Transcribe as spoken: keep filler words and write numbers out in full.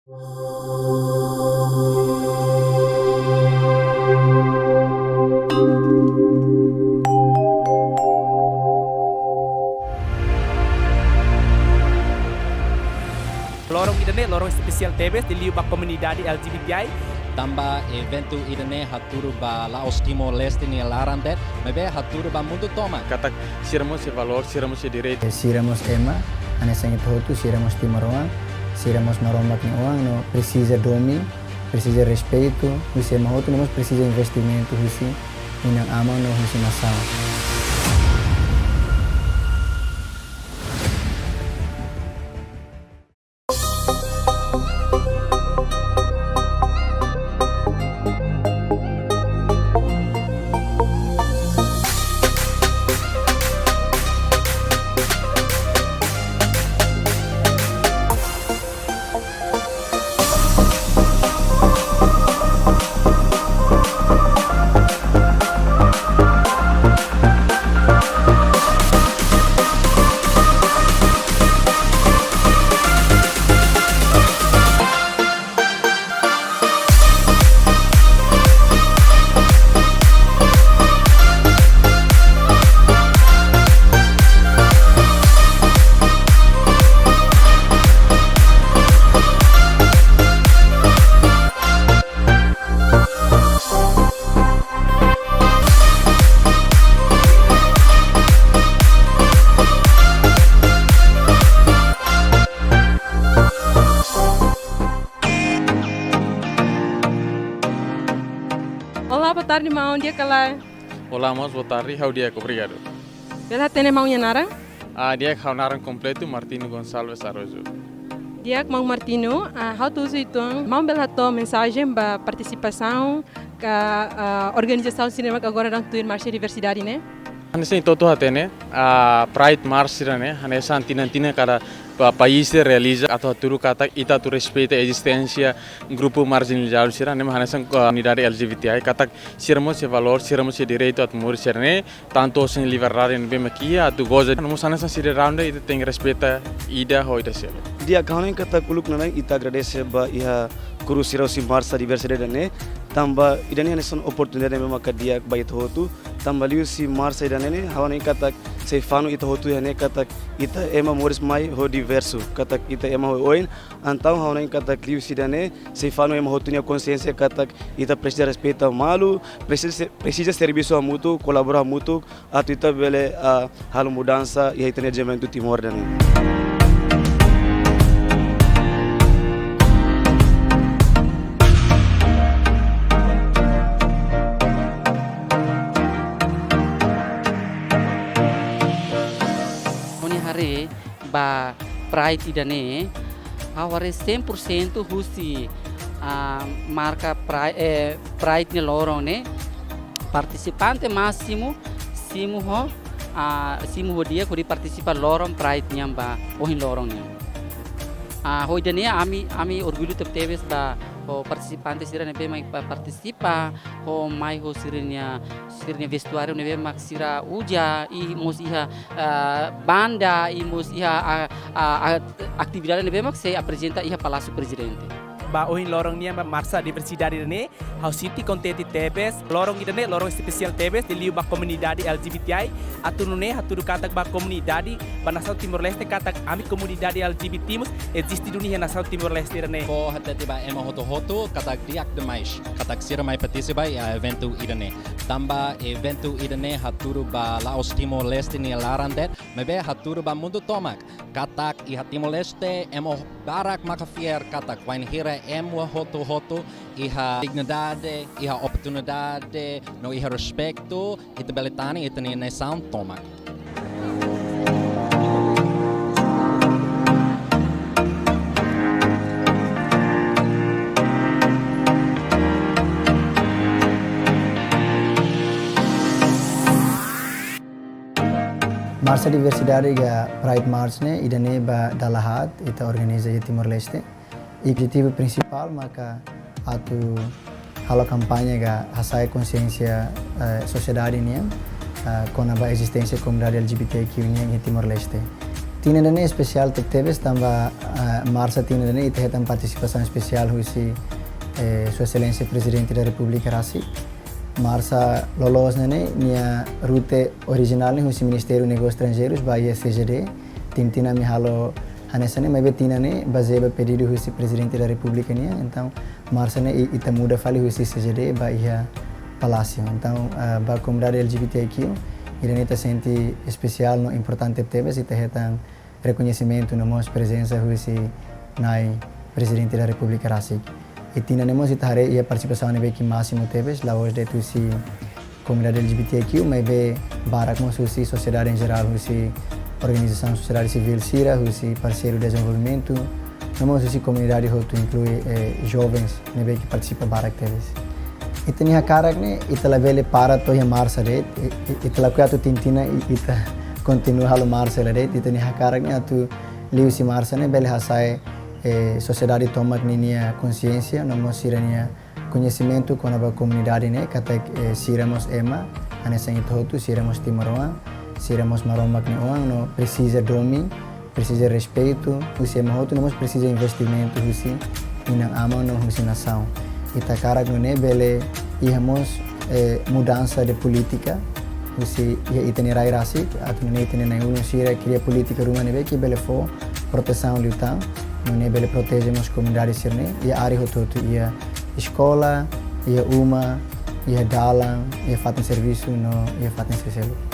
Loron ida-ne'e loron espesiál tebes liuliu ba komunidade L G B T I. Tanba eventu ida-ne'e hatudu ba la'ós Timor-Leste nia laran de'it, maibé hatudu ba mundu tomak. Katak sira mós iha valór, sira mós iha direitu. Sira mós ema, hanesan ita hotu, sira mós timoroan, sira mós Maromak nia oan, no presiza domin, presiza respeitu husi ema hotu, no mós presiza investimentu husi inan-aman no husi nasaun. Olá, boa tarde, maun. Di'ak ka lae? Olá, mós boa tarde. Ha'u di'ak, obrigadu. Bele hatene maun nia naran? Ah, di'ak, ha'u naran kompletu Martino Gonçalves Araújo. Di'ak, maun Martino, ah, ha'u atu husu uitoan, maun bele hato'o mensajen ba partisipasaun ka, ah, organizasaun sira ne'ebé agora daudaun tuir Marcha Diversidade ne'e? Hanesan ita hotu hatene, ah, Pride March sira-ne'e, hanesan tinan-tinan kada pa-, país realiza atu hatudu katak ita atu respeita ezisténsia grupu marjinalizadu sira-ne'e, hanesan komunidade L G B T I, katak sira mós iha valór, sira mós iha direitu atu moris sira-ne'e, tantu ho sira-nia liberdade ne'ebé mak iha, atu goza. No mós hanesan sidadaun ita tenke respeita ida ho ida seluk. Di'ak, ha'u hanoin katak uluk nanain ita agradese ba iha kuru sira husi Marcha Diversidade ida-ne'e, tanba ida-ne'e hanesan oportunidade ne'ebé maka di'ak ba ita hotu, tanba liuhusi marcha ida-ne'e ne'e, ha'u hanoin katak sei fanu ita hotu iha ne'e katak ita ema moris mai ho diversu, katak ita ema ho oin, entaun ha'u hanoin katak liuhusi ida-ne'e sei fanu ema hotu nia konxiénsia katak ita presiza respeita malu, presiza se-, presiza servisu hamutuk, kolabora hamutuk, atu ita bele, ah, halo mudansa iha ita-nia juventude Timor ida-ne'e. Ha'u-nia haree ba Pride ida-ne'e, ha'u haree cem por cento husi, ah, marka Pri-, eh, Pride nia loron ne'e, partisipante másimu simu ho, ah, simu ho di'ak hodi partisipa loron Pride nian ba ohin loron nian. Ah, ho ida-ne'e ami, ami orgullu tebetebes ba ho partisipante sira ne'ebé mai pa-, partisipa, ho mai ho sira-nia, sira-nia vestuáriu ne'ebé mak sira uza, i mós iha, ah, banda, i mós iha, ah, ah, ah, atividade ne'ebé mak sei aprezenta iha Palásiu Prezidente. Ba ohin loron nian ba Marcha Diversidade ida-ne'e, ha'u sente kontente tebes. Loron ida-ne'e loron espesiál tebes liuliu ba komunidade L G B T I. Atu nune'e hatudu katak ba komunidade ba nasaun Timor-Leste katak ami komunidade L G B T mós eziste duni iha nasaun Timor-Leste ida-ne'e. Ha'u hatete ba ema hotu-hotu katak di'ak demais katak sira mai partisipa iha eventu ida-ne'e. Tanba eventu ida-ne'e hatudu ba la'ós Timor-Leste nia laran de'it, maibé hatudu ba mundu tomak. Katak iha Timor-Leste ema barak maka fiar katak wainhira ema hotu-hotu iha dignidade, iha oportunidade, no iha respeitu, ita bele tani ita-nia nasaun tomak. Marcha Diversidade ka Pride March ne'e, ida-ne'e ba dala haat ita organiza iha Timor-Leste. Objetivu prinsipál maka atu halo kampaña ka hasa'e konxiénsia, eh, sosiedade nian, eh, kona-ba ezisténsia komunidade L G B T Q nian iha Timor-Leste. Tinan ida-ne'e espesiál tebetebes tanba, ah, marsa tinan ida-ne'e ita hetan partisipasaun espesiál husi, eh, Sua Exelénsia Prezidente da Repúblika rasik. Marsa loloos ne'e, nia rute orijinál ne'e husi Ministériu Negósius Estranjeirus ba iha C G D. Tinan-tinan ami halo hanesan ne'e, maibé tinan ne'e bazeia ba pedidu husi Prezidente da Repúblika nian. Entaun, marsa ne'e i-, ita muda fali husi C G D ba iha Palásiu. Entaun, ah, ba komunidade L G B T I Q, ida-ne'e ita sente espesiál no importante tebes, ita hetan rekoñesimentu no mós prezensa husi Na'i Prezidente da Repúblika rasik. I tinan ne'e mós ita haree iha partisipasaun ne'ebé ke másimu tebes, la'ós de'it husi komunidade L G B T I Q, maibé barak mós husi sosiedade em geral, husi organizasaun sosiedade sivíl sira, husi parseiru dezenvolvimentu, no mós husi komunidade hotu, inklui, eh, jovens ne'ebé ke partisipa barak tebes. Ita-nia hakarak ne'e, ita labele para to'o iha marsa de'it, i-, i-, ita lakohi atu tinan-tinan i-, ita kontinua halo marsa hela de'it, ita-nia hakarak ne'e atu liuhusi marsa ne'e bele hasa'e, eh, sosiedade tomak ninia konsiénsia, no mós sira-nia koñesimentu kona-ba komunidade ne'e, katak, eh, sira mós ema, hanesan ita hotu, sira mós timoroan, sira mós Maromak nia oan, no presiza domin, presiza respeitu husi ema hotu, no mós presiza investimentu husi inan-aman no husi nasaun. Ita hakarak nune'e bele iha mós, eh, mudansa de polítika husi iha ita-nia rai rasik, atu nune'e ita-nia na'in-ulun sira kria polítika ruma ne'ebé ke bele fó protesaun liután, nune'e bele proteje mós komunidade sira-ne'e iha área hotu-hotu, iha eskola, iha uma, iha dalan, iha fatin servisu no iha fatin sira seluk.